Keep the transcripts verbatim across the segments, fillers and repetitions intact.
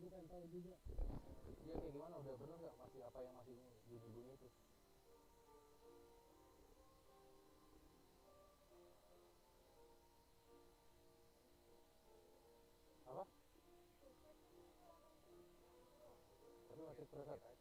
Dia kayak gimana? Udah bener nggak? Masih apa yang masih bunyi-bunyi itu? Apa? Tapi masih terasa.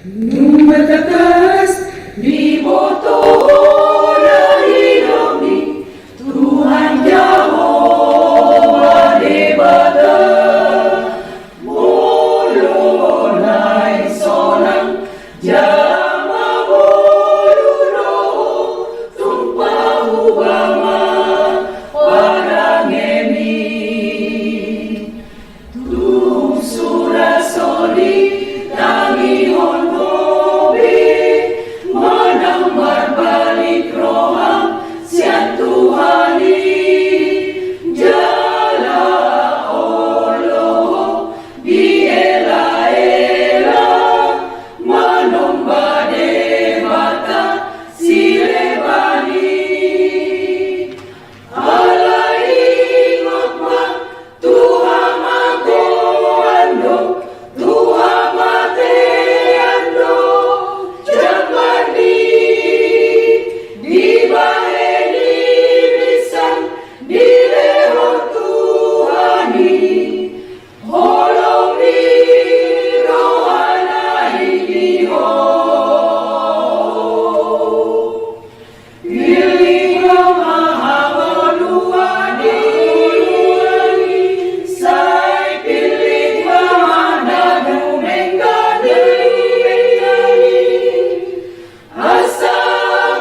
Nunga tangkas diboto ho na nidok ni Tuhan Jahowa Debata, molo naeng sonang jala mangolu do ho, tung pahuba ma parangemi. Tung sura so ditangihon ho be manang marbalik roham sian Tuhan i, jala olo ho dielaela manomba debata sileban i. Alai ingot ma, tu hamagoan do, tu hamatean do jamban i, dibahen i binsan dilehon Tuhan i. Holong ni rohana i di ho. Pillit ma hangoluan i, sai pillit ma na dumenggan i. Asa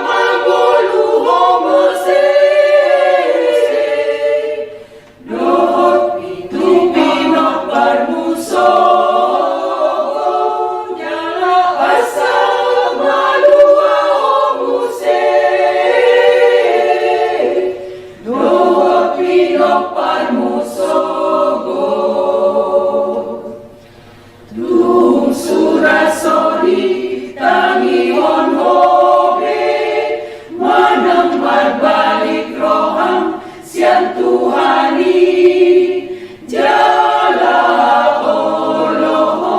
mangolu ho muse dohot tu pinomparmu sogot, jala asa malua ho muse dohot pinomparmu sogot. Tung sura so ditangihon ho be manang marbalik roham sian Tuhan i, jala olo ho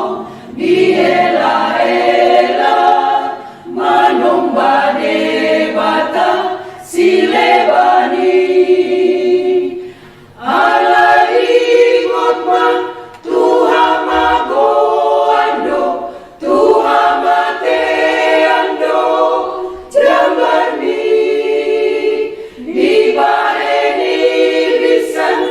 dielaela manomba debata sileban i. Alai ingot ma, tu hamagoan do, tu hamatean do jamban i, dibahen i binsan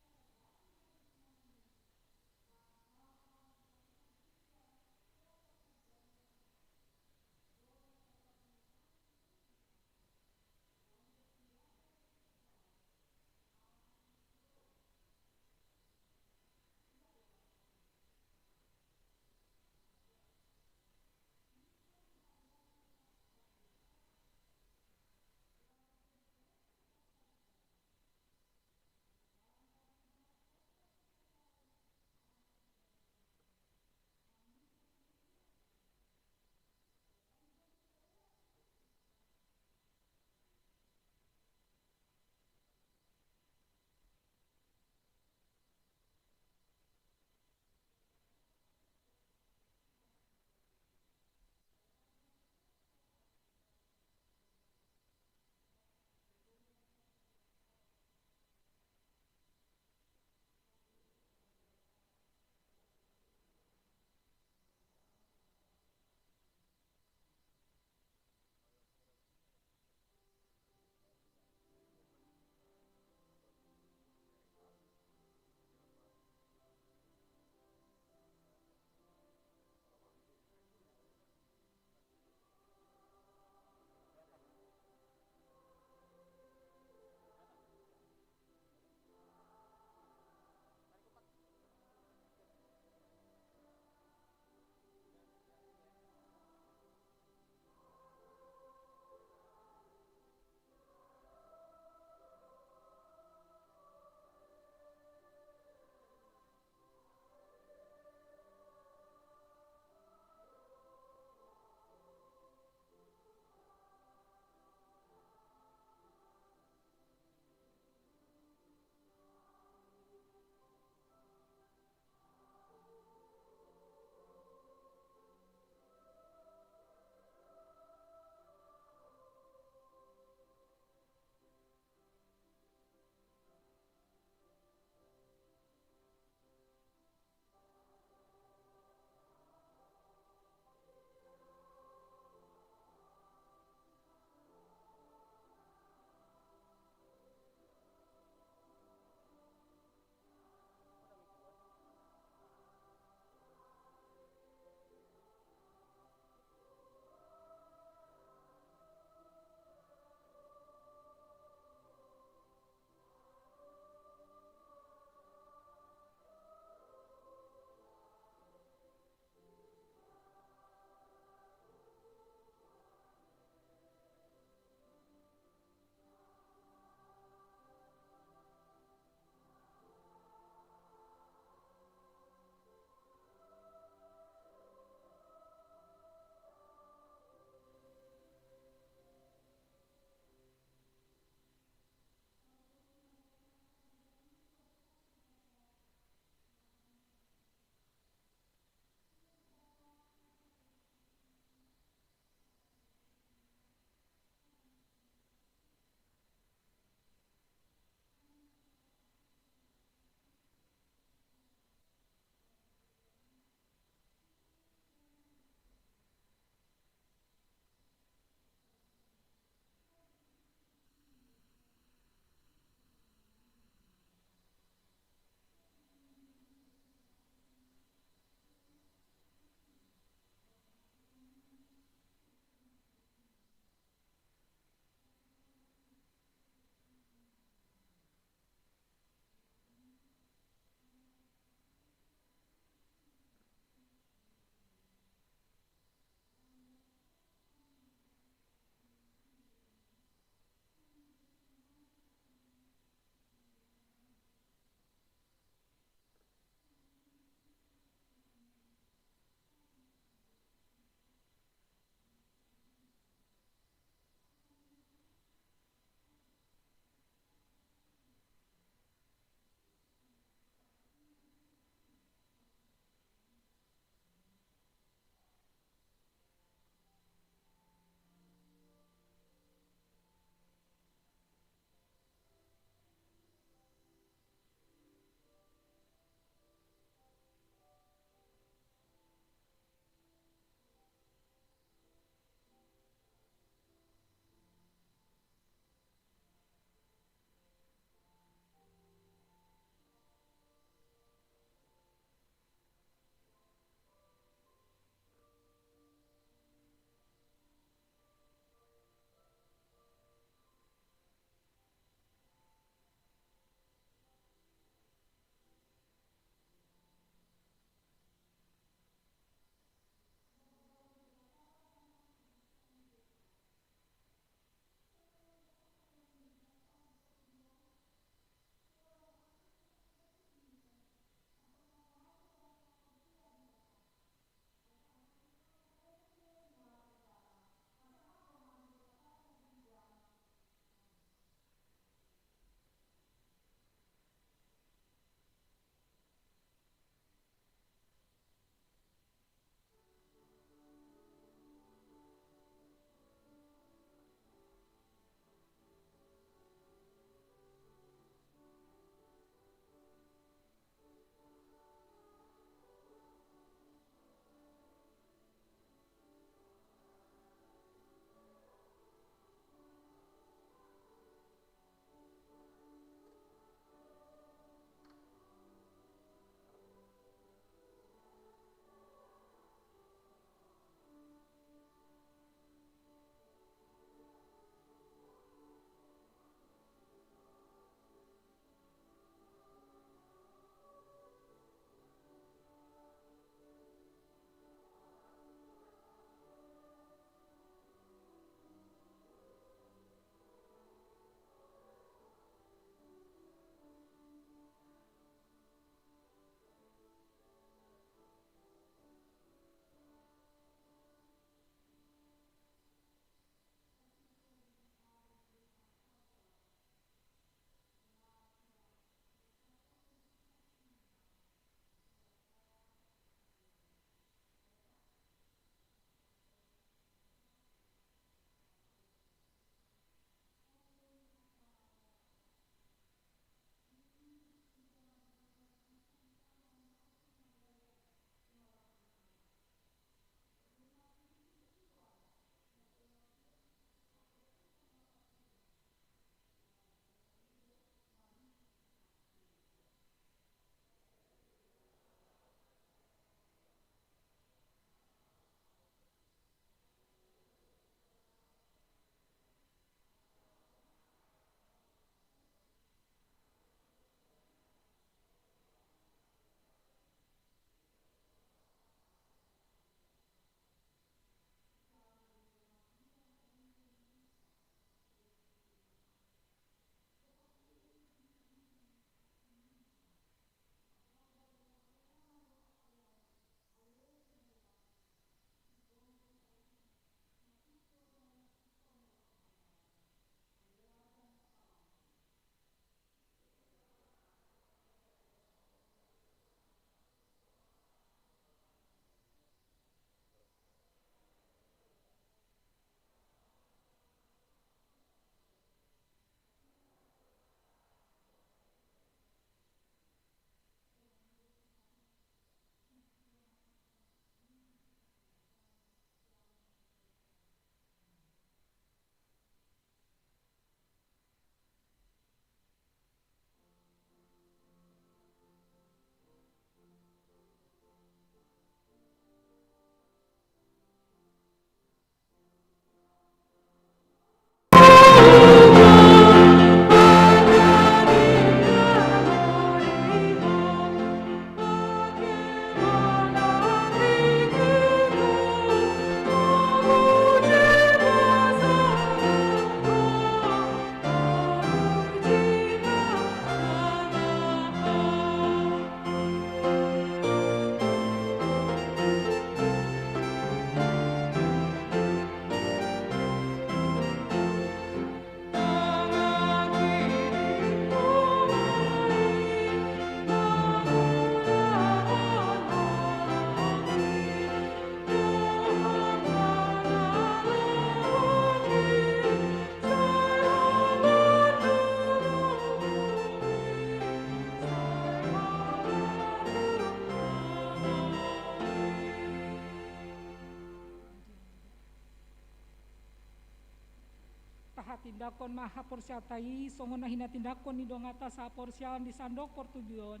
Tindanghon ma haporseaonta i songon na hinatindangkon ni donganta sahaporseaon di sandok portibi on.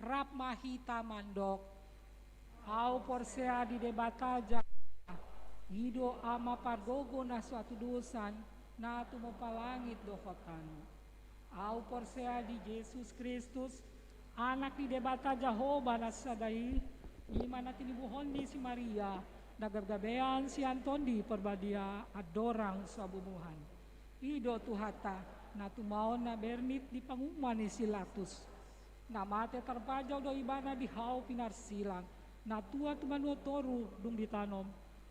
Rap ma hita mandok: Ahu porsea di Debata Jahowa, i do Ama pargogo na so hatudosan, na tumompa langit dohot tano. Ahu porsea di Jesus Kristus, Anak ni Debata Jahowa na sada i, i ma na tinibuhon ni si Maria, na gabgabean sian Tondi Parbadia, andorang so haboaboan. I do Tuhanta, na tumaon na bernit di panguhuman ni si Pilatus. Na mate tarpajal do ibana di hau pinarsilang, na tua tu banua toru dung ditanom,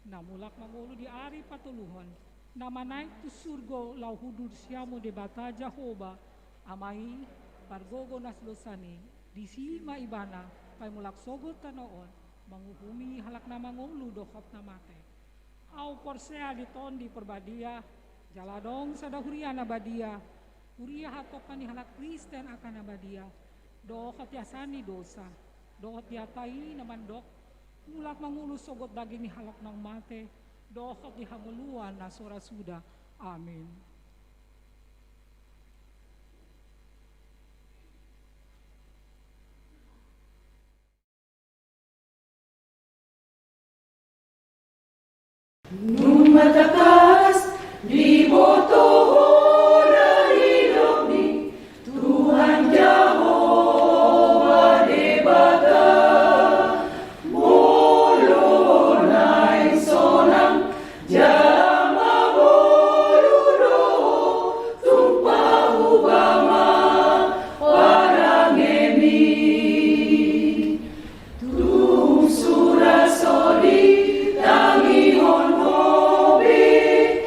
na mulak mangolu di ari patoluhon, na manaek tu surgo laho hundul sian Debata Jahowa, Ama i, pargogo na so hatudosan i, disi ma ibana paimulak sogot tano on, manguhumi halak na mangolu dohot na mate. Ahu porsea di Tondi Parbadia, jala adong sada huria na badia, huria hatop ni halak Kristen angka na badia, dohot di asa ni dosa, dohot di hata i na mandok, mulak mangolu sogot daging ni halak naung mate, dohot di hangoluan na so ra suda. Amin. Nunga tangkas diboto hona nidokmi, Tuhan Jahowa Debata, molo naeng sonang jala mangolu do ho, tung paubah ma parangemi. Tung sura so ditangihon ho be,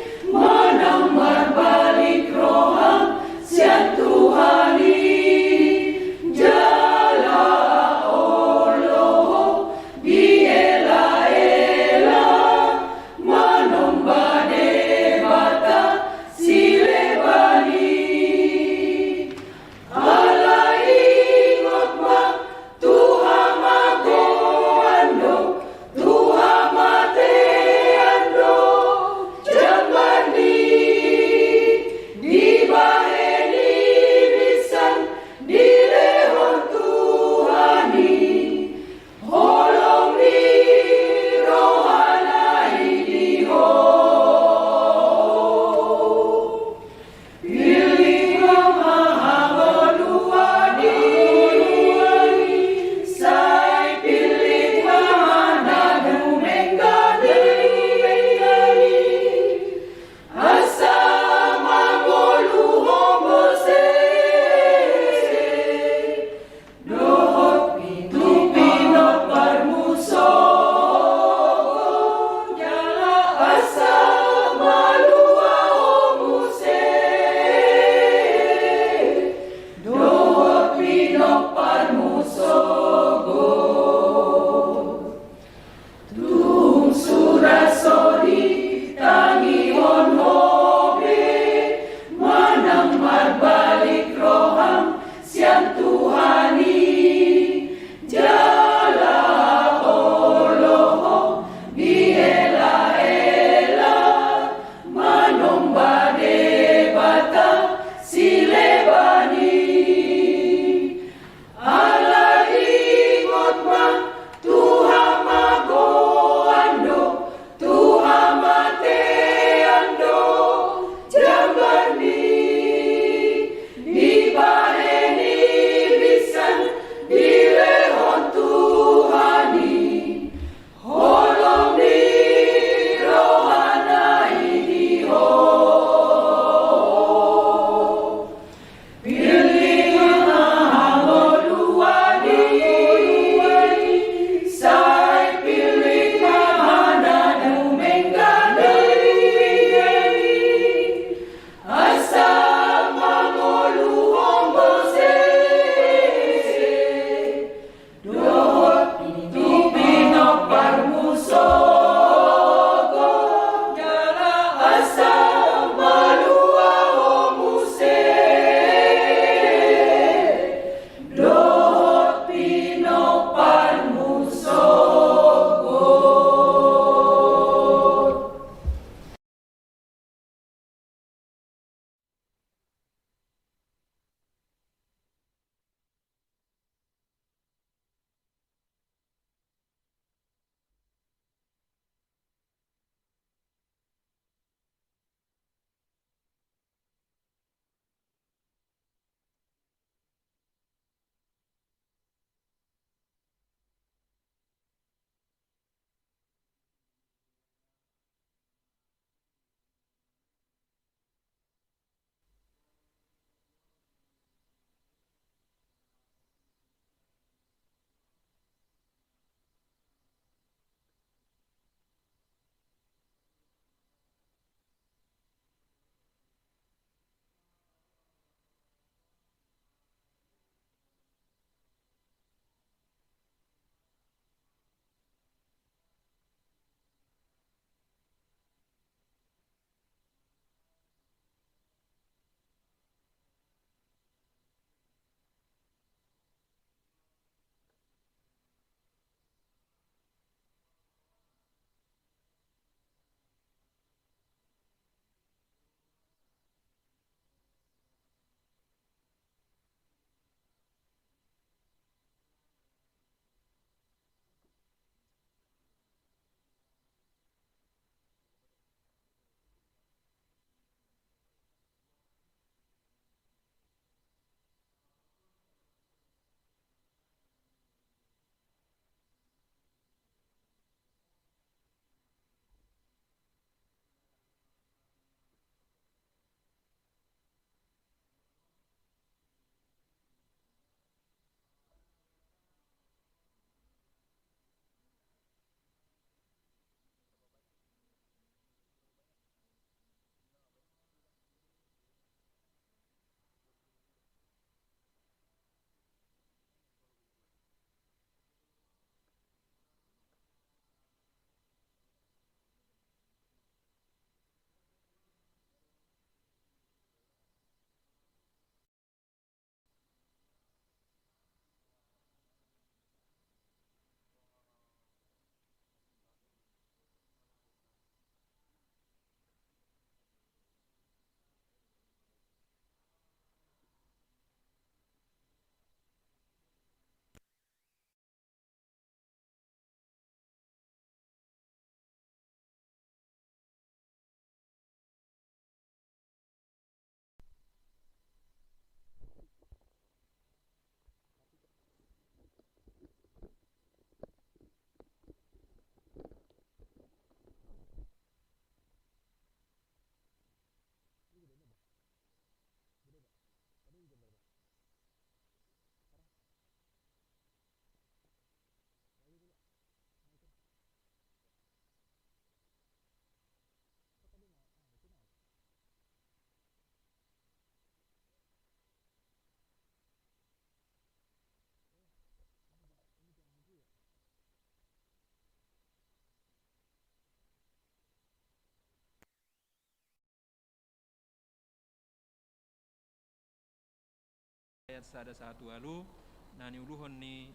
Ayat sada sahat ualu, na niuluhon ni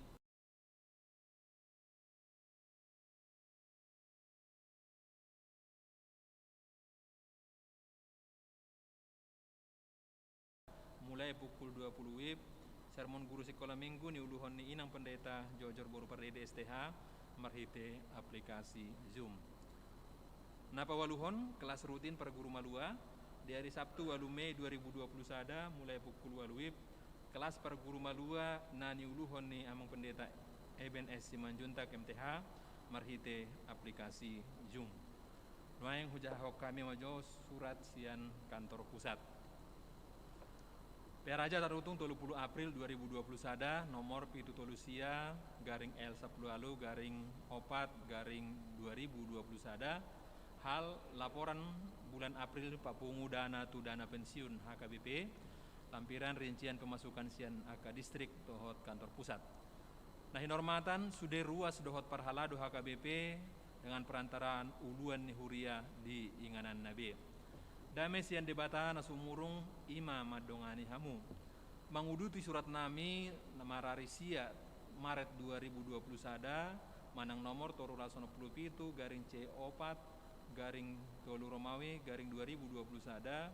mulai pukul dua puluh WIB, sermon guru sikola minggu niuluhon ni Inang Pendeta Jojor boru Pardede S T H, marhite aplikasi Zoom. Na paualuhon, kelas rutin parguru malua, di hari Sabtu ualu Mei dua ribu dua puluh sada, mulai pukul ualu WIB, kelas parguru malua na niuluhon ni Amang Pendeta Eben S Simanjuntak M T H, marhite aplikasi Zoom. Nuaeng hujahahon hami ma jo surat sian kantor pusat. Pearaja tarlutung tolu pulu April dua ribu dua pulu sada, nomor pitu tolu sia, garing L sapulu ualu, garing opat, garing dua ribu dua pulu sada, hal laporan bulan April papungu dana tu dana pensiun H K B P, lampiran rincian pemasukan sian angka distrik dohot kantor pusat. Na hinormatan, sude ruas dohot parhalado H K B P dengan perantaraan uluan ni huria di ingananna be. Dame sian Debata na sumurung i ma mandongani hamu. Manguduti surat nami na marari sia Maret dua ribu dua pulu sada, manang nomor tolu ratus onom pulu pitu garing C opat garing tolu Romawi garing dua ribu dua pulu sada,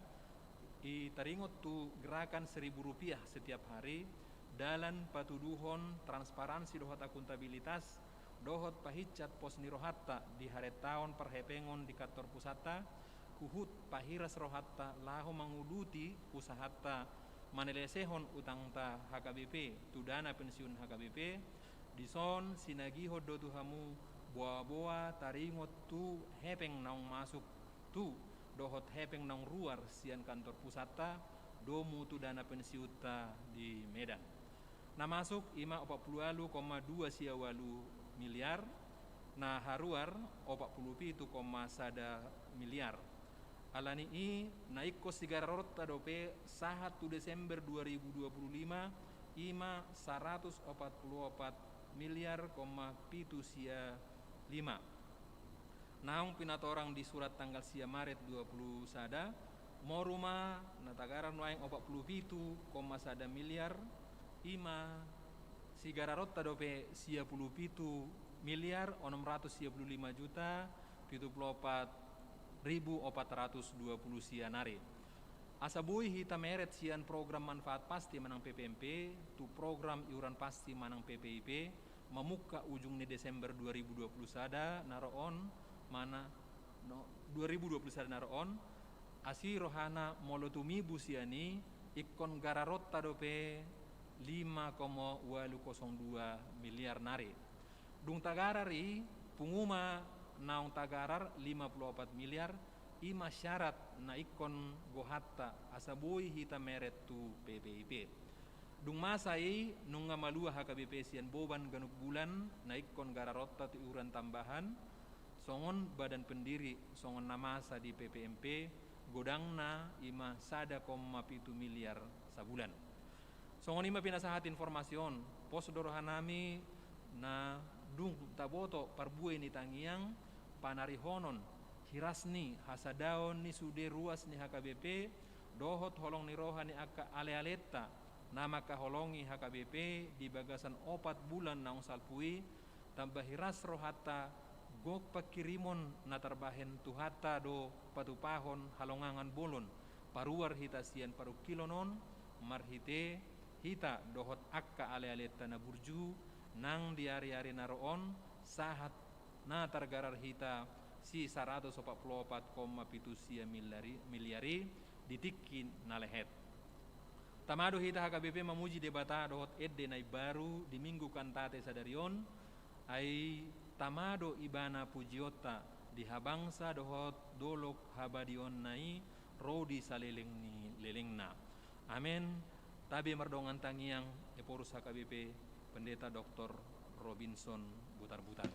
i taringot tu gerakan seribu rupiah setiap hari, dalan patuduhon transparansi dohot akuntabilitas, dohot pahinsat pos ni rohanta di harentaon parhepengon di kantor pusanta, huhut pahiras rohanta laho manguduti usahanta manelesehon utangta H K B P tu dana pensiun H K B P, dison sinagihon do tu hamu boaboa taringot tu hepeng naung masuk tu dohot hepeng naung ruar sian kantor pusanta domu tu dana pensiunta di Medan. Na masuk i ma opat pulu ualu koma dua sia ualu miliar, na haruar opat pulu pitu koma sada miliar. Ala ni i, na ingkon sigararonta dope sahat tu Desember dua ribu dua pulu lima, i ma saratus opat pulu opat miliar koma pitu sia lima. Naung pinatorang di surat tanggal sia Maret dua pulu sada, moru ma na tagarar nuaeng opat pulu pitu koma sada miliar, i ma sigararonta dope sia pulu pitu miliar onom ratus sia pulu lima juta pitu pulu opat ribu opat ratus dua pulu sia nari. Asa boi hita meret sian program manfaat pasti manang P P M P tu program iuran pasti manang P P I P, mamungka ujung ni Desember dua ribu dua pulu sada na ro on, mana, no, dua ribu dua pulu sada na ro on, asi rohana molo tumibu sian i, ingkon gararonta dope lima koma ualu kosong dua miliar nari. Dung tagarar i, pungu ma naung tagarar lima pulu opat miliar, i ma syarat na ingkon gohanta asa boi hita meret tu P P I P. Dung masa i nunga malua H K B P sian boban ganup bulan na ingkon gararonta tu iuran tambahan, songon badan pendiri, songon na masa di P P M P, godangna i ma sada koma pitu miliar sabulan. Songon i ma pinasahat informasi on, pos do rohanami na dung taboto parbue ni tangiang, panarihonon, hiras ni, hasadaon ni sude ruas ni H K B P, dohot holong ni roha ni angka alealeta, na mangkaholongi H K B P di bagasan opat bulan naung salpu i, tamba hiras rohanta, gok pangkirimon na tarbahen Tuhanta do patupahon halongangan bolon, paruar hita sian parungkilon on, marhite hita dohot angka alealeta na burju, nang di ariari na ro on, sahat na targarar hita si saratus opat pulu opat koma pitu sia miliari-, miliar i di tingki na lehet. Tama do hita H K B P mamuji Debata dohot ende na imbaru di Minggu Kantate sadari on, ai tama do Ibana pujionta di habangsa dohot dolok habadiaonna i ro di saleleng ni lelengna. Amen. Tabe mardongan tangiang, Ephorus H K B P, Pendeta Doktor Robinson Butarbutar.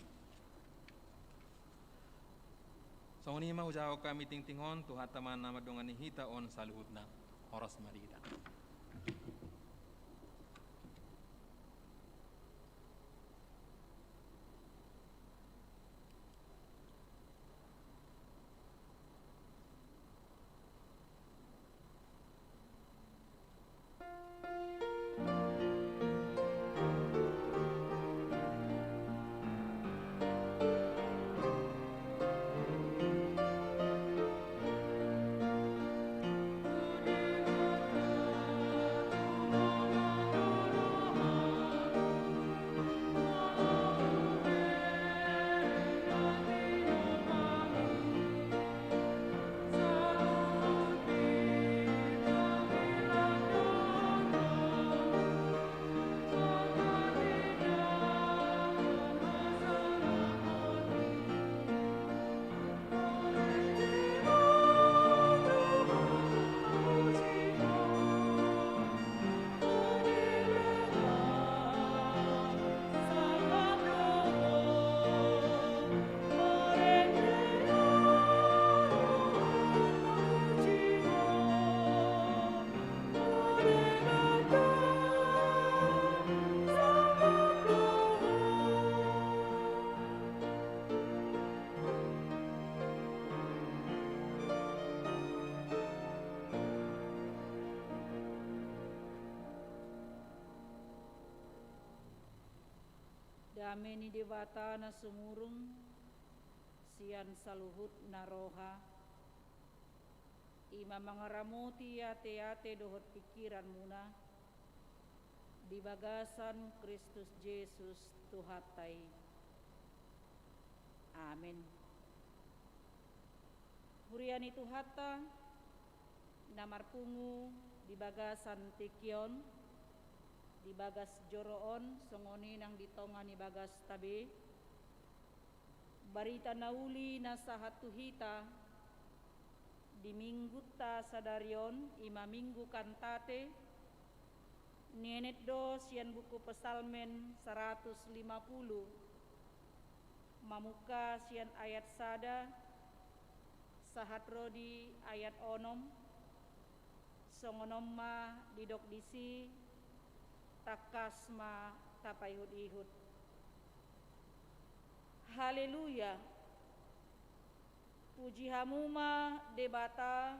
Songon i ma hujahahon hami tingting on, Tuhanta ma na mandongani hita on saluhutna. Horas ma di hita. Dame ni Debata na sumurung sian saluhut na roha, i ma mangaramoti ateate dohot pingkiranmuna di bagasan Kristus Jesus Tuhanta i. Amen. Huria ni Tuhanta na marpungu di bagasan tingki on, di bagas joro on, songon i nang di tonga ni bagasta be. Barita na uli na sahat tu hita di minggunta sadari on, i ma Minggu Kantate, nienet do sian buku Psalmen saratus lima pulu, mamungka sian ayat sada sahat ro di ayat onom. Songon on ma didok disi, tangkas ma tapaihut-ihut. Haleluya. Puji hamu ma Debata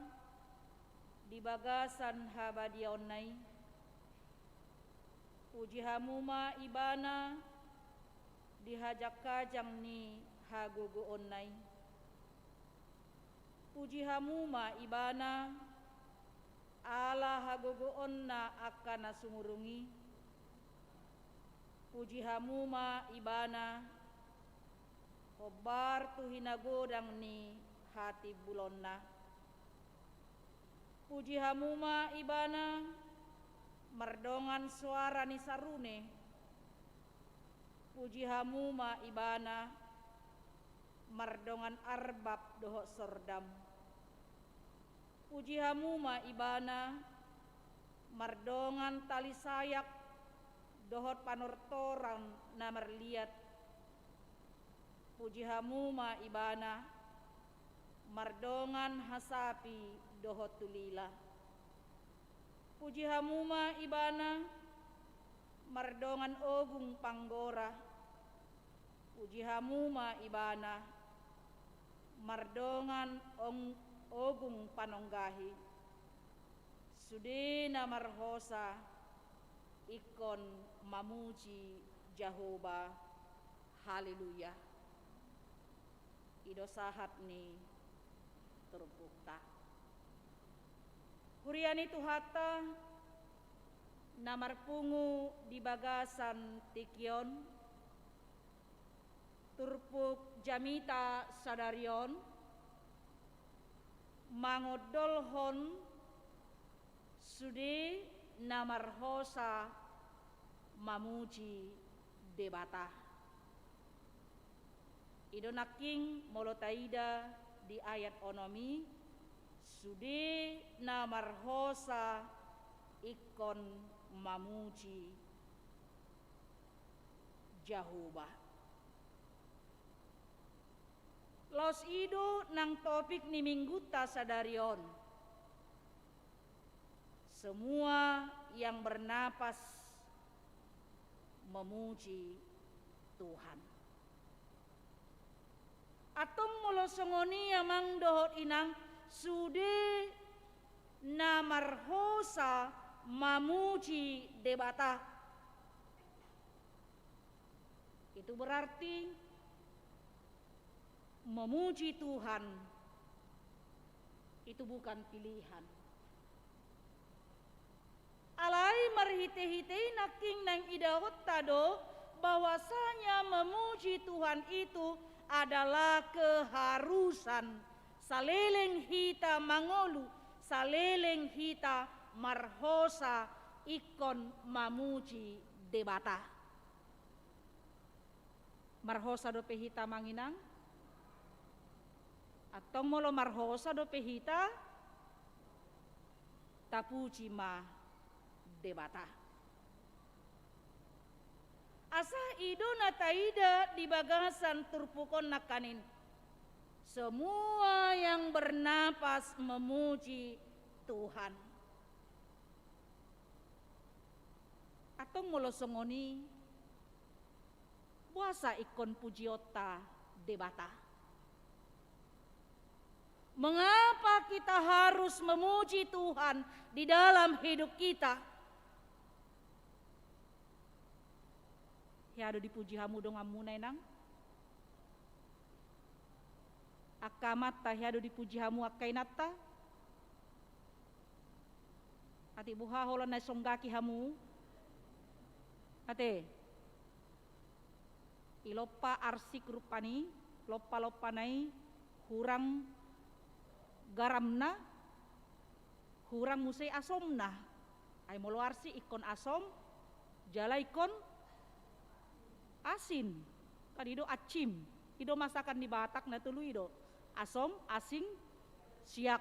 di bagasan habadiaonna i. Puji hamu ma Ibana di hajang-hajang ni hagogoonna i. Puji hamu ma Ibana ala hagogoonna angka na sumurung i. Puji hamu ma Ibana hombar tu hinagodang ni hatimbulonna. Puji hamu ma Ibana mardongan soara ni sarune. Puji hamu ma Ibana mardongan arbab dohot sordam. Puji hamu ma Ibana mardongan tali sayak dohot panortoran na marliat. Puji hamu ma Ibana mardongan hasapi dohot tulila. Puji hamu ma Ibana mardongan ogung panggora. Puji hamu ma Ibana mardongan ong-, ogung panonggahi. Sude na marhosa ingkon mamuji Jahowa. Haleluya. I do sahat ni turpukta. Huria ni Tuhanta na marpungu di bagasan tingki on, turpuk jamita sadari on mangondolhon sude na marhosa mamuji Debata. I do nangkin molo taida di ayat onom i, sude na marhosa ingkon mamuji Jahowa. Laos i do nang topik ni minggunta sadari on. Semua yang bernapas memuji Tuhan. Antong molo songon i amang dohot inang, sude na marhosa mamuji Debata. Itu berarti memuji Tuhan itu bukan pilihan. Alai marhitehite i nangkin naeng idaonta do bahwasanya memuji Tuhan itu adalah keharusan. Saleleng hita mangolu, saleleng hita marhosa ingkon mamuji Debata. Marhosa dope hita amang inang? Antong molo marhosa dope hita, tapuji ma Debata. Asa i do na taida di bagasan turpuk on nangkaning, semua yang bernapas memuji Tuhan. Molo songon i, boasa ingkon pujionta Debata? Mengapa kita harus memuji Tuhan di dalam hidup kita? Hea do dipuji hamu donganmuna, Inang? Angka amanta, hea do dipuji hamu angka inanta? Atik boha holan na songgaki hamu? Ate. I lompa arsik rupani, lompa-lompana i hurang garamna, hurang muse asomna. Ai molo arsik ingkon asom, jala ingkon asin. Kan i do acim. I do masakan ni Batak na tolu i do. Asom, asing, siak.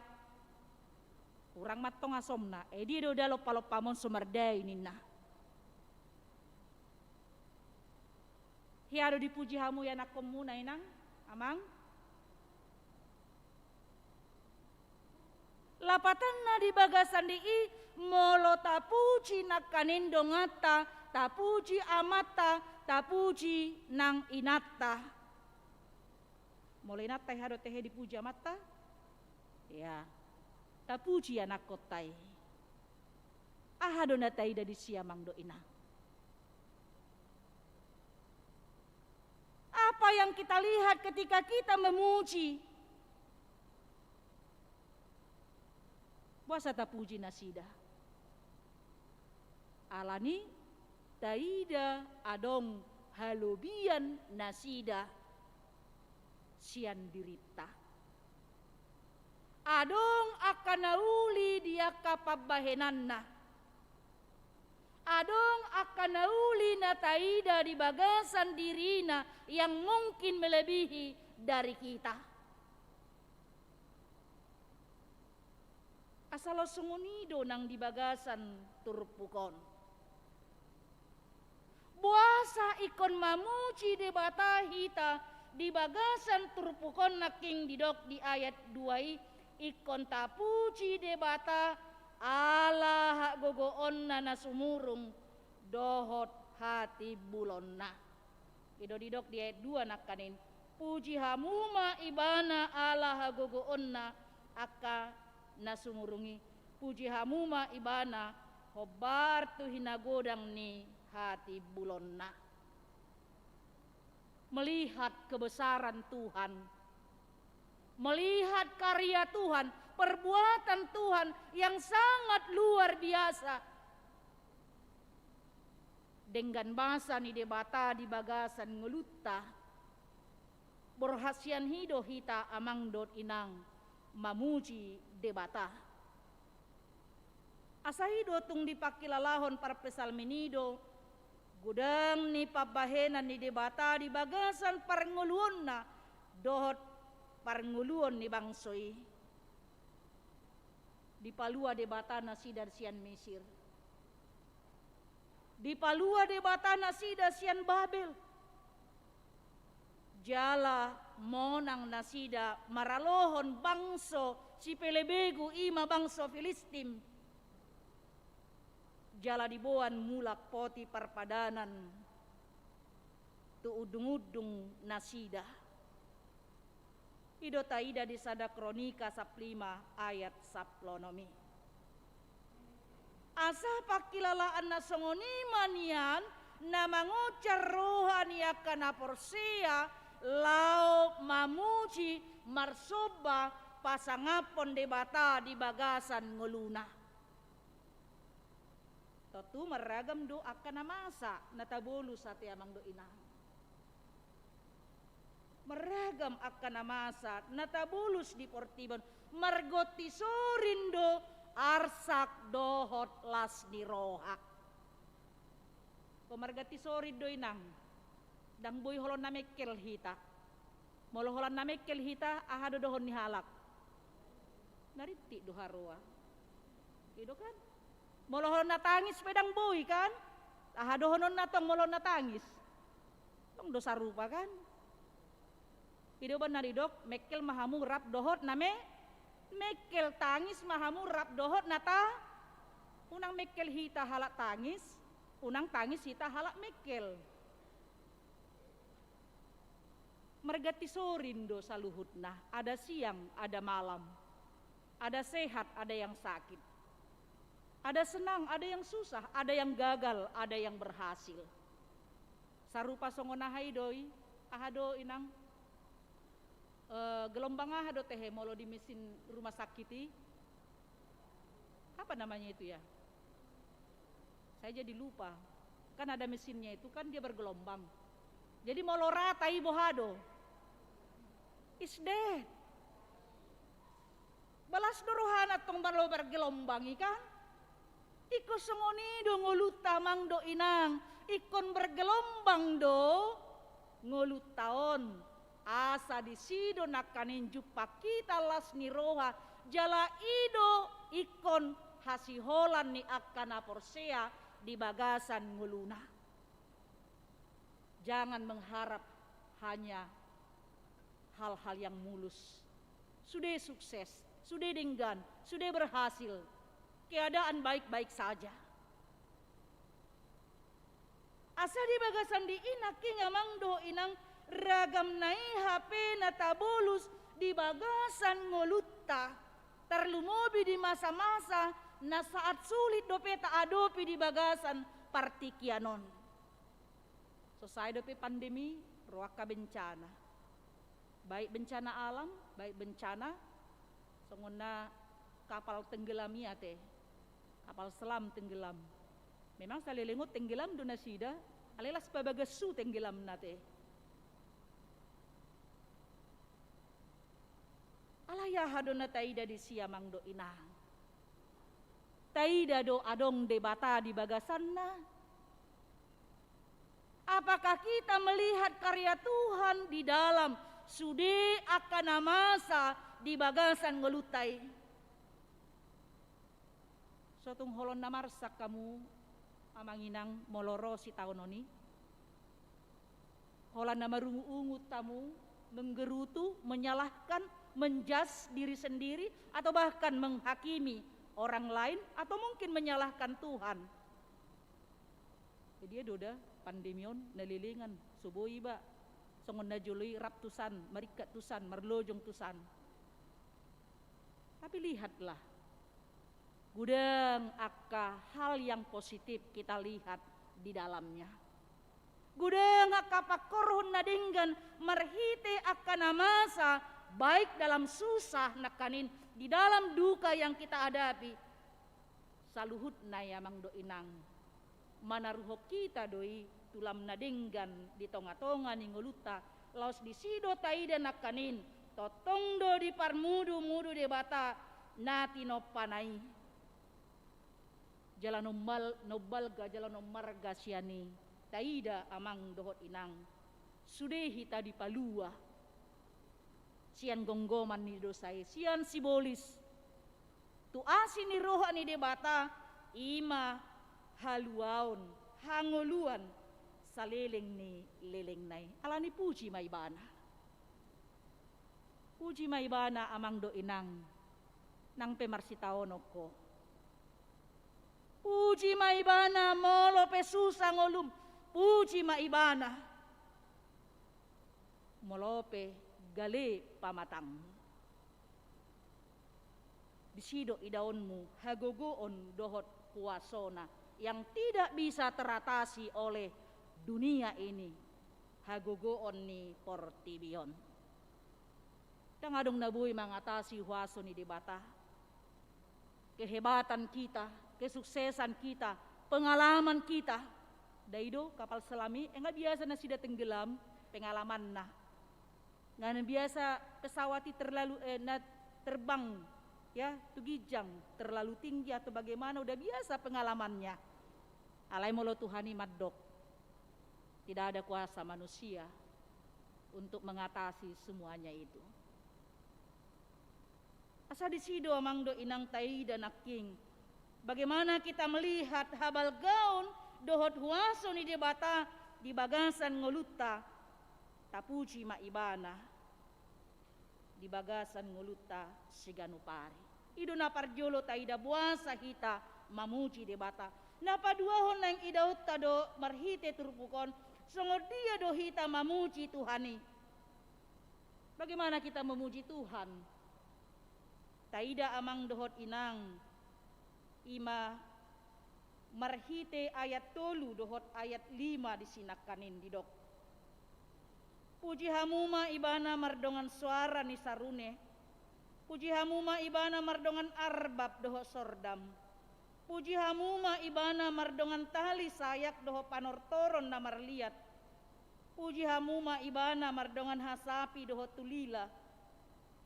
Hurang mantong asomna. Edi do da lompa-lompam on so mardai ninna. Hea do dipuji hamu ianakkonmuna, Inang, Amang? Lapatanna di bagasan di i, molo tapuji nangkaning donganta, tapuji amanta, tapuji nang inanta. Molo inanta, hea do tehe dipuji amanta? Hea. Tapuji anakkonta i. Aha do na taida disi, Amang dohot Inang? Apa yang kita lihat ketika kita memuji? Boasa tapuji nasida? Alani taida adong halobian nasida sian dirinta. Adong angka na uli di angka pambahenanna. Adong angka na uli na taida di bagasan dirina yang mungkin melebihi dari kita. Asal songon i do nang di bagasan turpuk on. Boasa ingkon mamuji Debata hita di bagasan turpuk on? Nangkin didok di ayat dua i, ingkon tapuji Debata ala hagogona na sumurung dohot hatimbulonna. I do didok di ayat dua nangkaning, puji hamu ma Ibana ala hagogoonna angka na sumurung i, puji hamu ma Ibana hombar tu hinagodang ni hatimbulonna. Melihat kebesaran Tuhan, melihat karya Tuhan, perbuatan Tuhan yang sangat luar biasa. Denggan basa ni Debata di bagasan ngolunta. Borhat sian i do hita, Amang dohot Inang, mamuji Debata. Asa i do tung dipangkilalahon parpsalmen i do godang ni pambahenan ni Debata di bagasan parngoluonna dohot parngoluon ni bangso i. Dipalua Debata nasida sian Misir. Dipalua Debata nasida sian Babel. Jala monang nasida maralohon bangso sipelebegu, i ma bangso Filistin. Jala diboan mulak poti parpadanan tu undung-undung nasida. I do taida di Sada Kronika sampulu lima ayat sampulu onom i. Asa pangkilalaan na songon i ma nian na mangonjar roha ni angka na porsea laho mamuji, marsomba, pasangaphon Debata di bagasan ngoluna. Tontu marragam do angka na masa na tabolus ate, Amang dohot Inang. Marragam angka na masa na tabolus di portibi on, margonti sorin do arsak dohot las ni roha. Pe marganti sorin do, Inang. Ndang boi holan na mengkel hita. Molo holan na mengkel hita, aha do dohonon ni halak? Na rintik do haroa. I do kan? Molo holan na tangis pe ndang boi kan? Aha dohononna tong molo na tangis? Tong do sarupa kan? I do umbahen na didok, mengkel ma hamu rap dohot na me-, mengkel, tangis ma hamu rap dohot na ta-, unang mengkel hita halak tangis. Unang tangis hita halak mengkel. Marganti sorin do saluhutna, ada siang, ada malam, ada sehat, ada yang sakit, ada senang, ada yang susah, ada yang gagal, ada yang berhasil. Sarupa songon aha i do i, aha do inang, eh, gelombang aha do tehe molo di mesin rumah sakit i? Apa namanya itu ya? Saya jadi lupa. Kan ada mesinnya itu kan dia bergelombang. Jadi molo rata i boha do? Is dead. Balas do rohana tong molo bergelombang i kan? Ingkon songon i do ngolunta amang dohot inang, ingkon bergelombang do ngolunta on. Asa disi do nangkaning jumpang hita las ni roha, jala i do ingkon hasiholan ni angka na porsea di bagasan ngoluna. Jangan mengharap hanya hal-hal yang mulus. Sudah sukses, sudah denggan, sudah berhasil. Keadaan baik-baik saja. Asa di bagasan di i nangkin amang dohot inang ragam na i hape na tabolus di bagasan ngolunta. Tarlumobi di masa-masa na saat sulit dope taadopi di bagasan partingkian on. So sae dope pandemi, ro angka bencana. Baik bencana alam, baik bencana songon na kapal tenggelam i ate. Kapal selam tenggelam. Memang saleleng on tenggelam do nasida, alai las pabagas su tenggelamna ate. Alai aha do na taida disi amang dohot inang? Taida do adong Debata di bagasanna? Apakah kita melihat karya Tuhan di dalam sude angka na masa di bagasan ngolunta i? So tung holong na marsak hamu amang inang molo ro sitaonon i? Holan na marungut-ungut hamu, menggerutu, menyalahkan, menjudge diri sendiri, atau bahkan menghakimi orang lain, atau mungkin menyalahkan Tuhan? Jadi, dia do da pandemi on na lelengan, so boi iba songon na jolo i rap tusan, maringkat tusan, marlojong tusan. Tapi lihatlah, godang angka hal yang positif kita lihat di dalamnya. Godang angka pangkorhon na denggan marhite angka na masa, baik dalam susah nangkaning, di dalam duka yang kita hadapi. Saluhutna i amang dohot inang, manaruhon hita do i tulang na denggan di tonga-tonga ni ngolunta, laos disi do taida nangkaning, tongtong do diparmudu-mudu Debata na tinompana i. Jala na ummal-, na umbalga, jala na ummarga sian i, taida amang dohot inang, sude hita dipalua sian gomgoman ni dosa i, sian sibolis. Tu asi ni roha ni Debata, i ma haluaon, hangoluan, saleleng ni lelengna i. Alani puji ma Ibana. Puji ma Ibana amang dohot inang, nang pe marsitaonon ho. Puji ma Ibana molo pe susa ngolum, puji ma Ibana. Molo pe gale pamatangmu. Disi do idaonmu hagogoon dohot kuasona yang tidak bisa teratasi oleh dunia ini, hagogoon ni portibi on. Ndang adong na boi mangatasi huaso ni Debata. Kehebatan kita, kesuksesan kita, pengalaman kita. Ndai do kapal selam i, nga biasa nasida tenggelam pengalamanna. Nga biasa pesawat i terlalu, eh, na terbang, ya, tu ginjang, terlalu tinggi atau bagaimana, udah biasa pengalamannya. Alai molo Tuhan i mandok, tidak ada kuasa manusia untuk mengatasi semuanya itu. Asa disi do amang dohot inang taida nangkin, bagaimana kita melihat habalgaon dohot huaso ni Debata di bagasan ngolunta. Tapuji ma Ibana di bagasan ngolunta siganup ari. I do na parjolo taida, boasa hita mamuji Debata. Na paduahon naeng idaonta do marhite turpuk on, songon dia do hita mamuji Tuhan i. Bagaimana kita memuji Tuhan? Taida amang dohot inang, ima marhite ayat tolu dohot ayat lima di sinangkanin didok. Puji hamu ma Ibana mardongan soara ni sarune. Puji hamu ma Ibana mardongan arbab dohot sordam. Puji hamu ma Ibana mardongan tali sayak dohot panortoron na marliat. Puji hamu ma Ibana mardongan hasapi dohot tulila.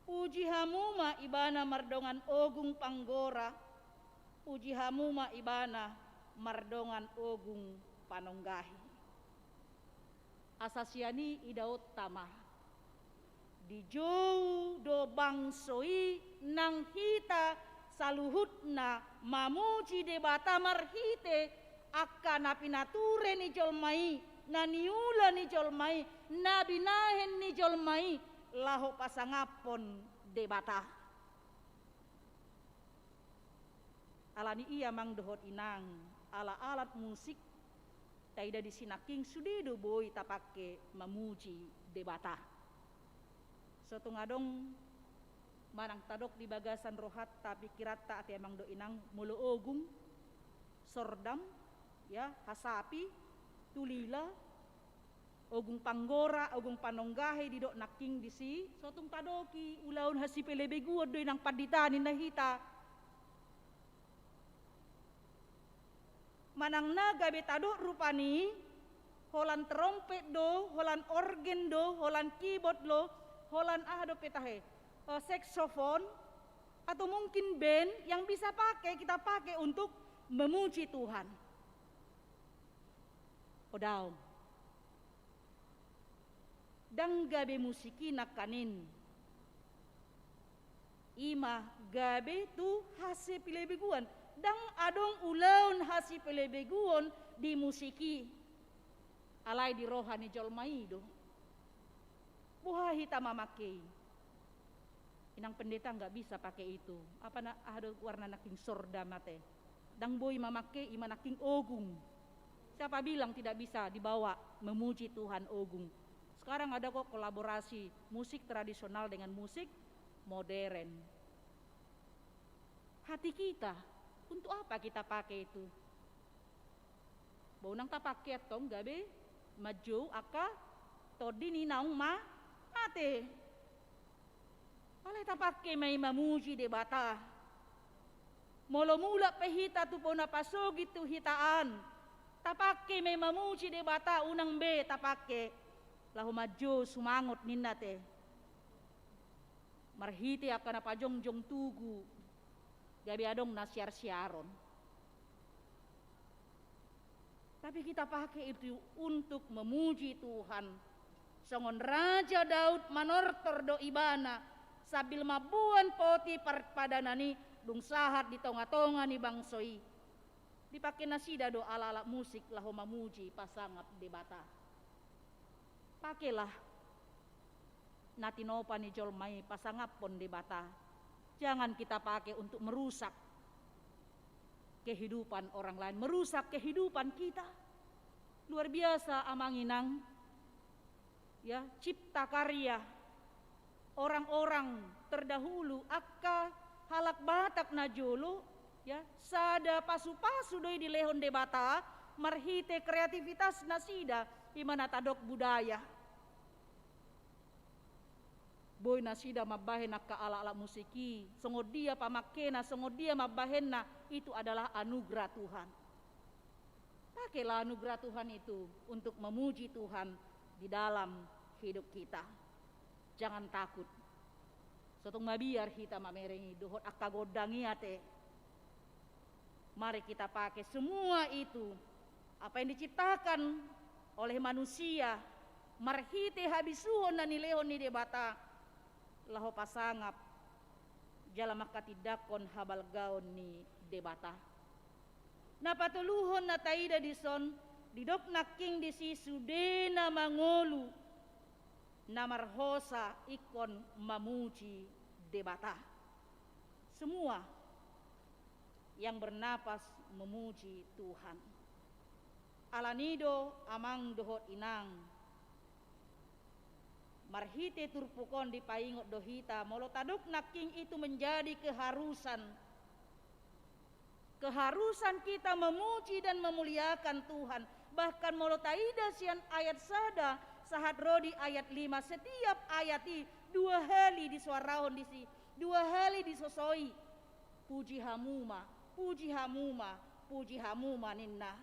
Puji hamu ma Ibana mardongan ogung panggora. Puji hamu ma Ibana mardongan ogung panonggahi. Asa sian i idaonta ma, dijou do bangso i nang hita saluhutna mamuji Debata marhite angka na pinature ni jolma i, na niula ni jolma i, na binahen ni jolma i, laho pasangaphon Debata. Alani i amang dohot inang, alat-alat musik taida disi nangkin sude do boi tapake mamuji Debata. So tung adong manang tadok di bagasan rohanta, pikiranta ate amang dohot inang, molo ogung, sordam, ya, hasapi, tulila, ogung panggora, ogung panonggahi didok nangkin disi, so tung tadok i ulaon hasipelebeguon do inang pandita ninna hita. Manang na gabe tadok rupani, holan trompet do, holan orgen do, holan keyboard do, holan aha dope tahe, eh, saxophone, atau mungkin band yang bisa pakai, kita pakai untuk memuji Tuhan. O daong. Ndang gabe musik i nangkanin. Ima gabe tu hasipelebeguon. Ndang adong ulaon hasipelebeguon di musik i. Alai di roha ni jolma i do. Boha hita mamake i? Inang pendeta nggak bisa pakai itu. Apa na, aha do goarna nangkin, sordam ate. Ndang boi mamake i, ima nangkin ogung. Siapa bilang tidak bisa dibawa memuji Tuhan ogung? Sekarang ada kok kolaborasi musik tradisional dengan musik modern. Hati kita, untuk apa kita pakai itu? Boi unang tapake antong gabe manjou angka tondi ni naung ma-, mate. Alai tapake ma i mamuji Debata. Molo mulak pe hita tu bona pasogit tu hita an, tapake ma i mamuji Debata, unang be tapake laho manjou sumangot ninna ate. Marhite angka na pajongjong tugu, gabe adong na siarsiaron. Tapi kita pakai itu untuk memuji Tuhan. Songon Raja Daud manortor do ibana, sambil mamboan poti parpadanan i, dung sahat di tongatonga ni bangso i. Dipake nasida do alat-alat musik laho mamuji, pasangap Debata. Pakelah na tinopa ni jolma i pasangaphon Debata. Jangan kita pakai untuk merusak kehidupan orang lain, merusak kehidupan kita. Luar biasa, amang inang. Ya, cipta karya orang-orang terdahulu, angka halak Batak na jolo, ya, sada pasupasu do i dilehon Debata marhite kreativitas nasida, ima na tadok budaya. Boi nasida mambahen angka alat-alat musik i, songon dia pamakena, songon dia mambahenna, itu adalah anugerah Tuhan. Pakailah anugerah Tuhan itu untuk memuji Tuhan di dalam hidup kita. Jangan takut. So tung mabiar hita mamereng i dohot angka gondang i ate. Mari kita pakai semua itu, apa yang diciptakan oleh manusia, marhite habisuhon na nilehon ni Debata, laho pasangap jala manghatindanghon habalgaon ni Debata. Na patoluhon na taida dison, didok nangkin disi sude na mangolu, na marhosa ingkon mamuji Debata. Semua yang bernapas memuji Tuhan. Alani do amang dohot inang, marhite turpuk on dipaingot do hita, molo tadok nangkin itu menjadi keharusan. Keharusan kita memuji dan memuliakan Tuhan. Bahkan molo taida sian ayat sada sahat ro di ayat lima, setiap ayat i dua hali disoarahon disi, dua hali disosoi. Puji hamu ma, puji hamu ma, puji hamu ma ninna.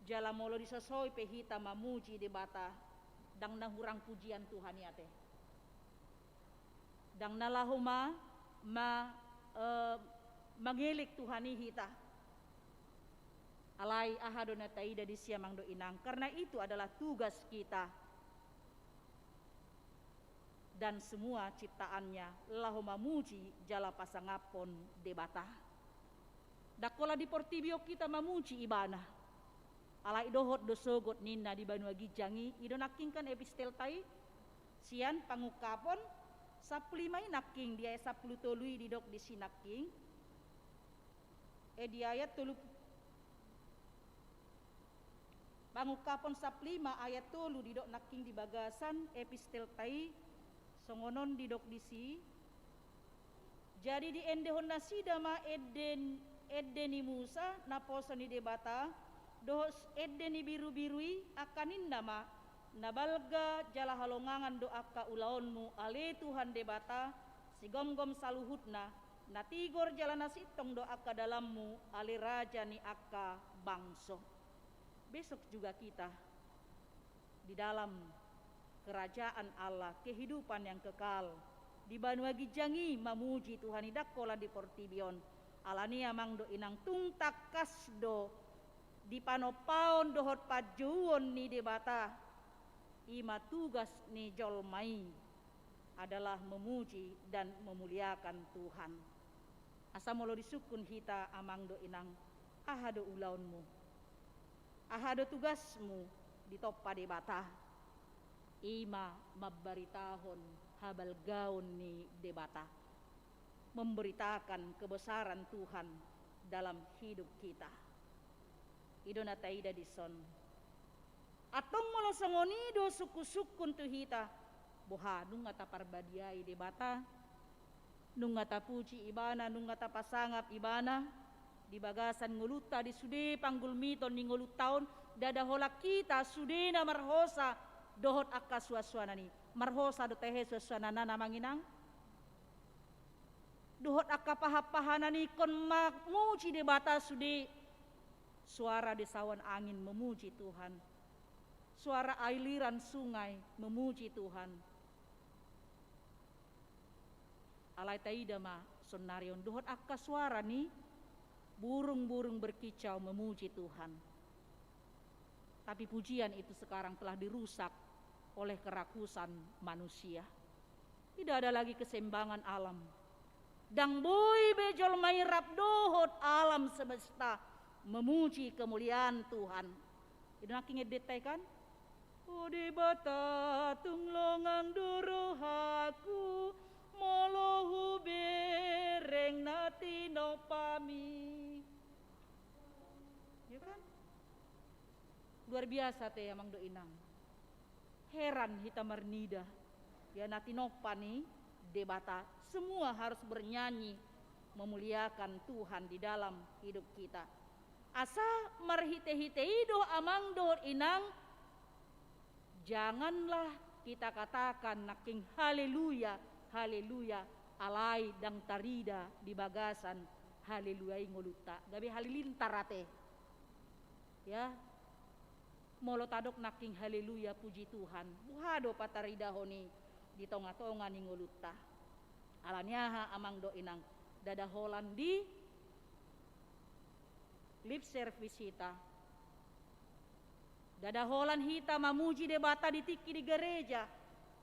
Jala molo disosoi pe hita mamuji Debata, ndang na hurang pujian Tuhan i ate. Ndang na laho ma, ma, eh, mangelek Tuhan i hita. Alai aha do na taida disi amang dohot inang, karena itu adalah tugas kita dan semua ciptaannya laho mamuji jala pasangaphon Debata. Ndang holan di portibi on hita mamuji Ibana. Alai dohot do sogot ninna di banua ginjang i, i do nangkin kan epistelta i, sian Pangungkapon sampulu lima i nangkin, di ayat sampulu tolu i didok disi nangkin. Eh, di ayat tolu, Pangungkapon sampulu lima ayat tolu didok nangkin di bagasan epistelta i, songon on didok disi. Jadi diendehon nasida ma ende, ende ni Musa, naposo ni Debata, dohot ende ni birubiru i, angka ninna ma, na balga jala halongangan do angka ulaonmu, ale Tuhan Debata, sigomgom saluhutna, na tigor jala na sintong do angka dalanmu, ale Raja ni angka bangso. Besok juga kita di dalam kerajaan Allah, kehidupan yang kekal, di banua ginjang i mamuji Tuhan i, ndang holan di portibi on. Alani amang dohot inang, tung tangkas do di panompaon dohot panjouon ni Debata, i ma tugas ni jolma i adalah memuji dan memuliakan Tuhan. Asa molo disungkun hita amang dohot inang, aha do ulaonmu? Aha do tugasmu ditompa Debata? I ma mambaritahon habalgaon ni Debata, memberitakan kebesaran Tuhan dalam hidup kita. I do na taida dison. Antong molo songon i do sungkunsungkun tu hita, boha, nunga taparbadiai Debata? Nunga tapuji Ibana, nunga tapasangap Ibana di bagasan ngolunta, di sude panggulmiton ni ngolunta on? Ndada holan hita sudena marhosa dohot angka suansuanan i. Marhosa do tahe suansuanan na, amang inang? Dohot angka pahanpahanan i ingkon mamuji Debata sude. Suara desauan angin memuji Tuhan. Suara aliran sungai memuji Tuhan. Alai taida ma saonari on dohot angka suara ni burung-burung berkicau memuji Tuhan. Tapi pujian itu sekarang telah dirusak oleh kerakusan manusia. Tidak ada lagi keseimbangan alam. Ndang boi be jolma i rap dohot alam semesta memuji kemuliaan Tuhan. I do nangkin endenta i kan? O Debata, tung longang do rohangku molo hubereng na tinompami. Ya kan? Luar biasa ate, amang dohot inang. Heran hita marnida, ya, na tinompa ni Debata. Semua harus bernyanyi memuliakan Tuhan di dalam hidup kita. Asa marhitehite i do, amang dohot inang, janganlah kita katakan nangkin haleluya, haleluya, alai ndang tarida di bagasan haleluya i ngolunta. Gabe halilintar ate. Ya. Molo tadok nangkin haleluya, puji Tuhan, boha do pataridahon i di tongatonga ni ngolunta? Alani aha, amang dohot inang? Ndada holan di lip service hita. Ndada holan hita mamuji Debata di tingki di gareja,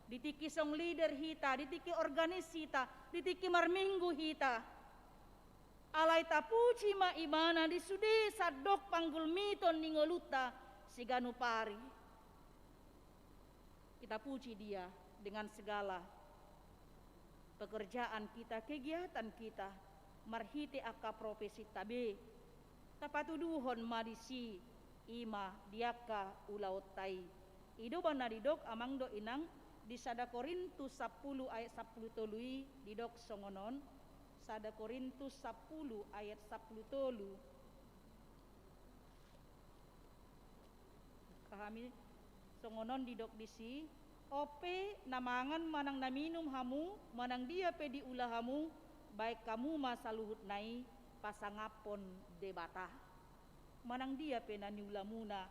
di tingki song leader hita, di tingki organis hita, di tingki marminggu hita. Alai tapuji ma Ibana di sude sandok panggulmiton ni ngolunta siganup ari. Kita puji Dia dengan segala pekerjaan kita, kegiatan kita, marhite angka profesinta be. Tapatuduhon ma disi, i ma di angka ulaonta i. I do ba na didok amang dohot inang di sada Korintus sampulu ayat sampulu tolu i, didok songon on. Sada Korintus sampulu ayat sampulu tolu. Pahami songon on didok disi, on pe na mangan manang na minum hamu, manang dia pe diula hamu, bahen hamu ma saluhutna i pasangaphon Debata. Manang dia pe na niulamuna,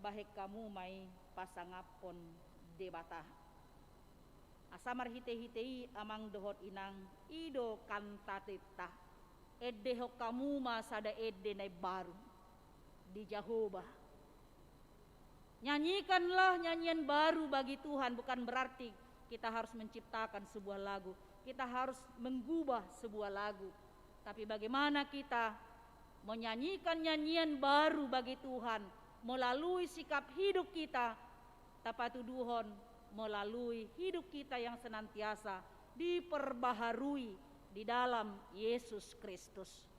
bahen hamu ma i pasangaphon Debata. Asa marhite-hite i amang dohot inang, i do kantatenta. Endehon hamu ma sada ende na imbaru di Jahowa. Nyanyikanlah nyanyian baru bagi Tuhan, bukan berarti kita harus menciptakan sebuah lagu, kita harus mengubah sebuah lagu. Tapi bagaimana kita menyanyikan nyanyian baru bagi Tuhan melalui sikap hidup kita, tapatuduhon melalui hidup kita yang senantiasa diperbaharui di dalam Yesus Kristus.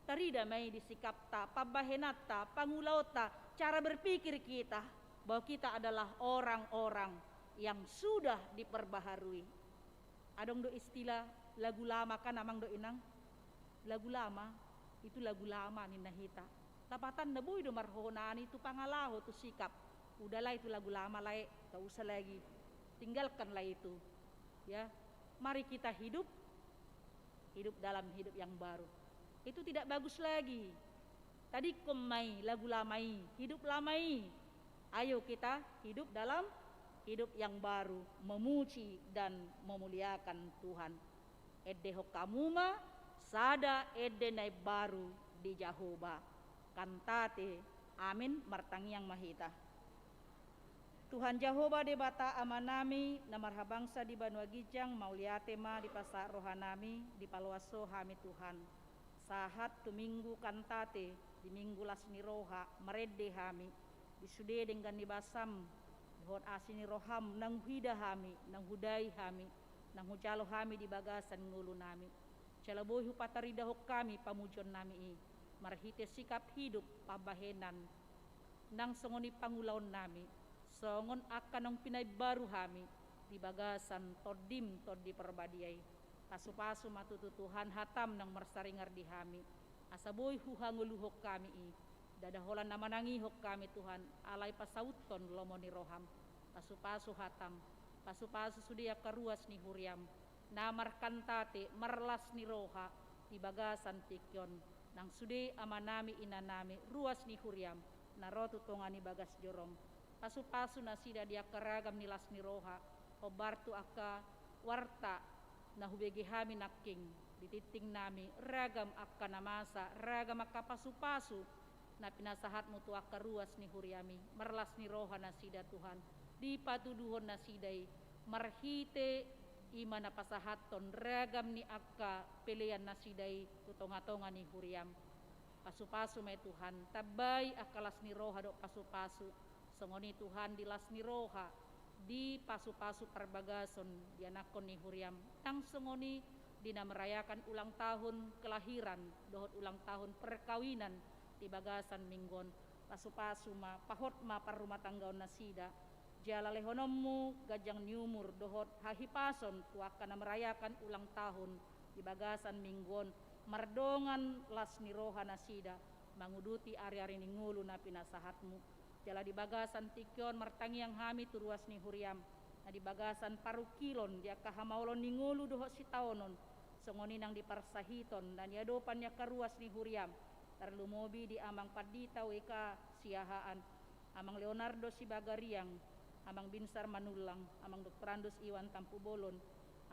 Tarida ma i di sikapta, pambahenanta, pangulaonta, cara berpikir kita, bahwa kita adalah orang-orang yang sudah diperbaharui. Adong do istilah lagu lama kan, amang dohot inang? Lagu lama, itu lagu lama ninna hita. Lapatanna boi do marhohonaan i tu pangalaho, tu sikap. Udahlah itu lagu lama, lae, tak usah lagi. Tinggalkanlah itu. Ya, mari kita hidup, hidup dalam hidup yang baru. Itu tidak bagus lagi. Tadingkon ma i lagu lama i, hidup lama i. Ayo kita hidup dalam hidup yang baru, memuji dan memuliakan Tuhan. Endehon hamu ma sada ende na imbaru di Jahowa. Kantate. Amin. Martangiang ma hita. Tuhan Jahowa Debata Amanami na marhabangsa di banua ginjang, mauliate ma dipasahat rohanami, dipaloas Ho hami Tuhan. Sahat tu Minggu Kantate, di Minggu las ni roha, marende hami di sude denggan ni basam dohot asi ni roham, naung huida hami, naung hudai hami, naung hujalo hami di bagasan ngolunami. Jala boi hupataridahon hami pamujionnami i marhite sikap hidup, pambahenan, nang songon i pangulaonnami, songon angka naung pinaimbaru hami di bagasan Tondim, Tondi Parbadia i. Pasupasu ma tutu Tuhan hatam naung marsaringar di hami, asa boi huhangoluhon hami i. Ndada holan na manangihon hami Tuhan, alai pasauthon lomo ni roham. Pasupasu hatam, pasupasu sude angka ruas ni huriam na markantate, marlas ni roha di bagasan tingki on, nang sude amanami, inanami, ruas ni huriam na ro tu tonga ni bagas jorom. Pasupasu nasida di angka ragam ni las ni roha, hombar tu angka warta na hubege hami nangkin di tingtingnami, ragam angka na masa, ragam angka pasupasu na pinasahatmu tu angka ruas ni huriami. Marlas ni roha nasida Tuhan, dipatuduhon nasida i marhite i ma na pasahathon ragam ni angka pelean nasida i tu tonga-tonga ni huriam. Pasupasu ma i Tuhan, tambai angka las ni roha dohot pasupasu. Songon i Tuhan, di las ni roha, di pasupasu parbagason, di anakkon ni huriam, nang songon i di na merayakan ulang tahun kelahiran dohot ulang tahun perkawinan di bagasan Minggu on. Pasupasu ma, pahot ma parrumatanggaon nasida. Jala lehononmu ganjang ni umur dohot hahipason tu angka na merayakan ulang tahun di bagasan Minggu on, mardongan las ni roha nasida manguduti ari-ari ni ngolu na pinasahatmu. Jala di bagasan tingki on martangiang hami tu ruas ni huriam na di bagasan parungkilon di angka hamaolon ni ngolu dohot sitaonon, songon i nang di parsahiton na niadopan ni angka ruas ni huriam, tarlumobi di Amang Pandita W K Siahaan, Amang Leonardo Sibagariang, Amang Binsar Manullang, Amang Doktorandus Iwan Tampubolon,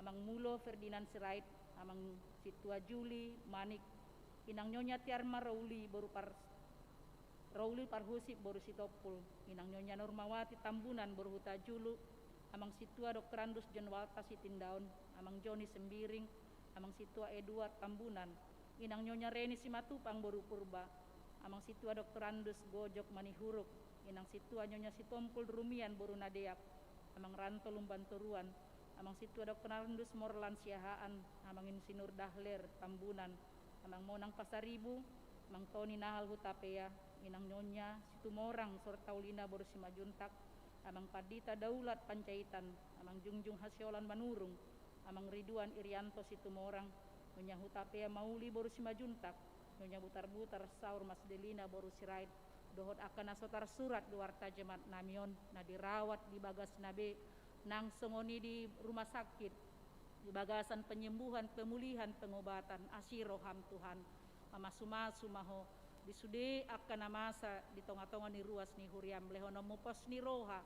Amang Mulo Ferdinand Sirait, Amang Sintua Juli Manik, Inang Nyonya Tiarma Rauli boru Par-, Rauli Parhusip boru Sitompul, Inang Nyonya Nurmawati Tambunan boru Hutajulu, Amang Sintua Doktorandus John Walter Sitindaon, Amang Joni Sembiring, Amang Sintua Edward Tambunan, Inang Nyonya Reni Simatupang boru Purba, Amang Sintua Doktorandus Gojok Manihuruk, Inang Sintua Nyonya Sitompul Rumian boru Nadeak, Amang Ranto Lumban Toruan, Amang Sintua Doktor Arnandus Morlan Siahaan, Amang Insinyur Dahler Tambunan, Amang Monang Pasaribu, Amang Toni Nahal Hutapea, Inang Nyonya Situmorang Sortaulina boru Simanjuntak, Amang Pandita Daulat Panjaitan, Amang Jungjung Hasiolan Manurung, Amang Ridwan Irianto Situmorang, Nyonya Hutapea Mauli boru Simanjuntak, Nyonya Butarbutar Saur Masdelina boru Sirait, dohot angka na so tarsurat di warta jemaat nami on, na dirawat di bagasna be, nang songon i di rumah sakit, di bagasan penyembuhan, pemulihan, pengobatan, asi roham Tuhan, mamasumasu ma Ho, di sude angka na masa di tongatonga ni ruas ni huriam, lehononmu pos ni roha,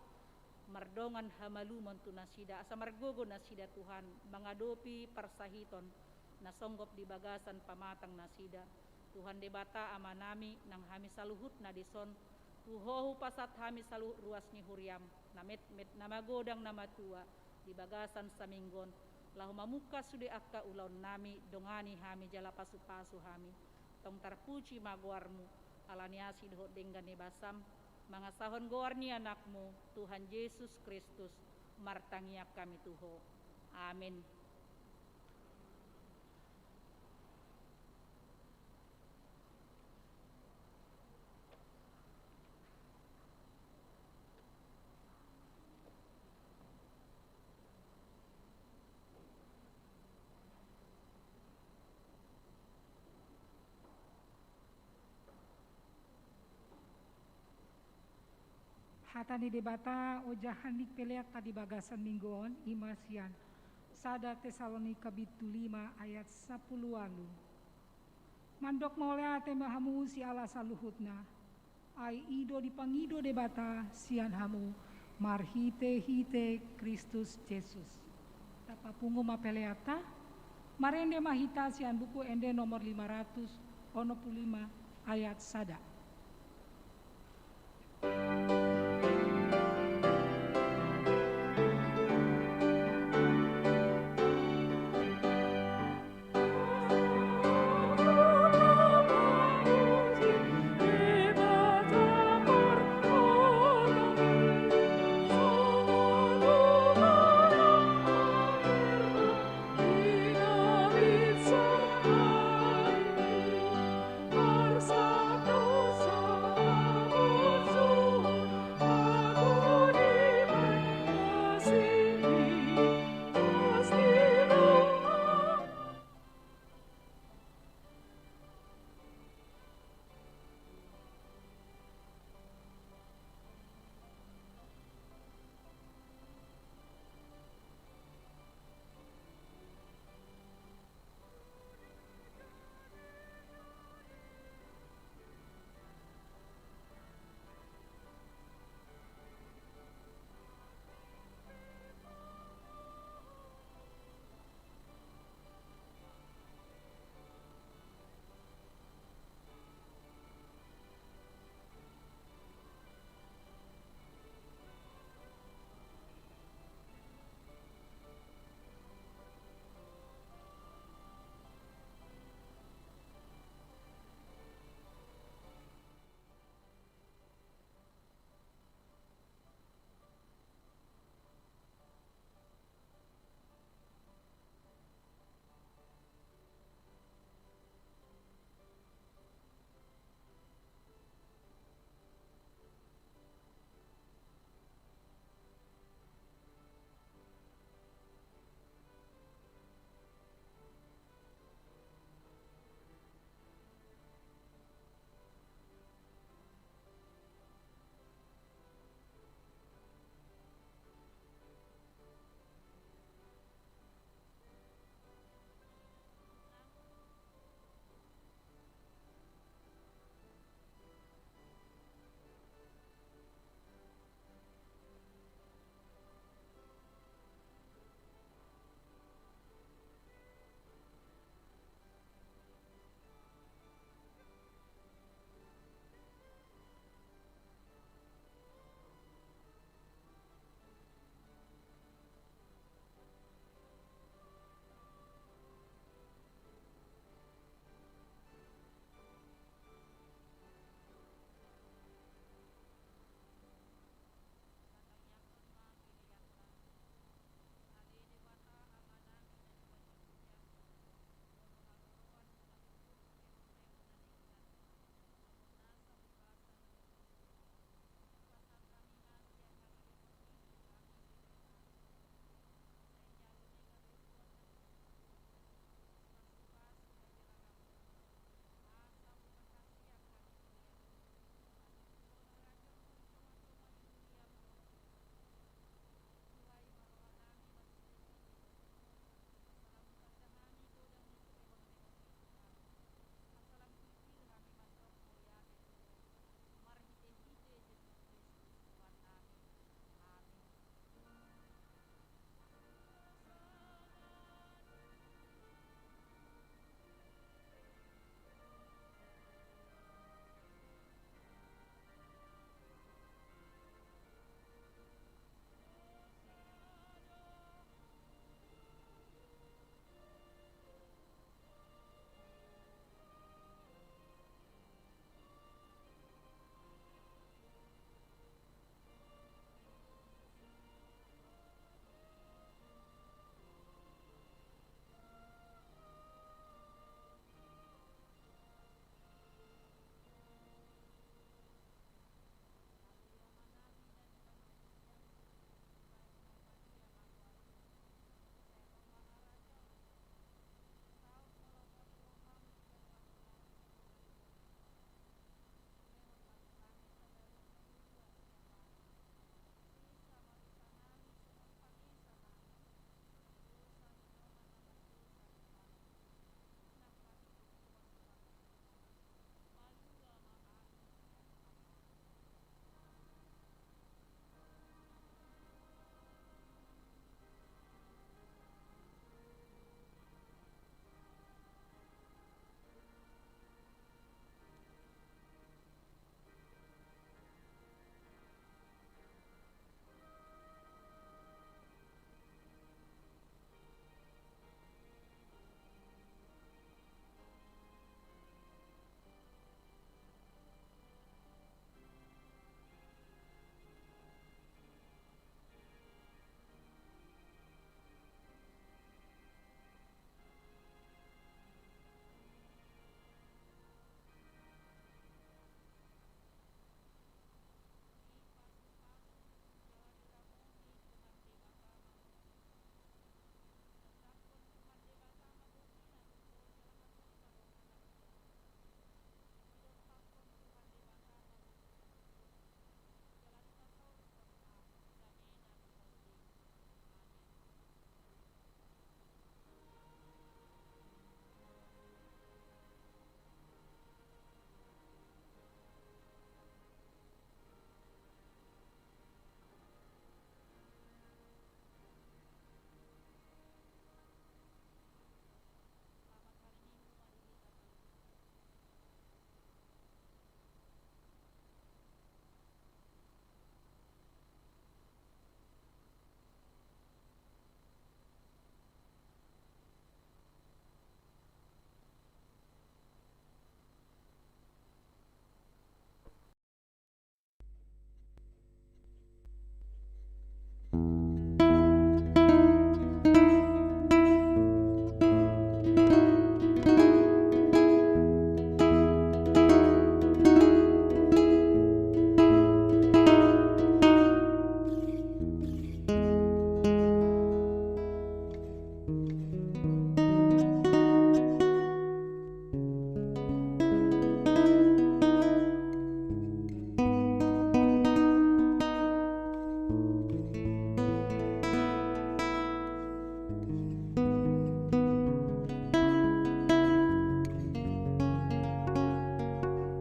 mardongan hamalumon tu nasida, asa margogo nasida Tuhan, mangadopi parsahiton, na songgop di bagasan pamatang nasida. Tuhan Debata Amanami, nang hami saluhutna dison, tu Ho hupasahat hami saluhut ruas ni huriam, na metmet, na magodang, na matua, di bagasan saminggu on, laho mamungka sude angka ulaonnami, dongani hami jala pasupasu hami. Tong tarpuji ma goarmu, ala ni asi dohot denggan ni basam, mangasahon goar ni Anakmu, Tuhan Jesus Kristus, martangiang hami tu Ho. Amin. Hata ni Debata ojahan ni peleanta di bagasan minggu on, ima sian sada Tesalonika bindu lima ayat sampulu ualu. Mandok mauliate ma hamu siala saluhutna, ai i do dipangido Debata sian hamu marhitehite Kristus Jesus. Tapapungu ma peleanta, marende ma hita sian Buku Ende nomor lima ratus onom pulu lima ayat sada.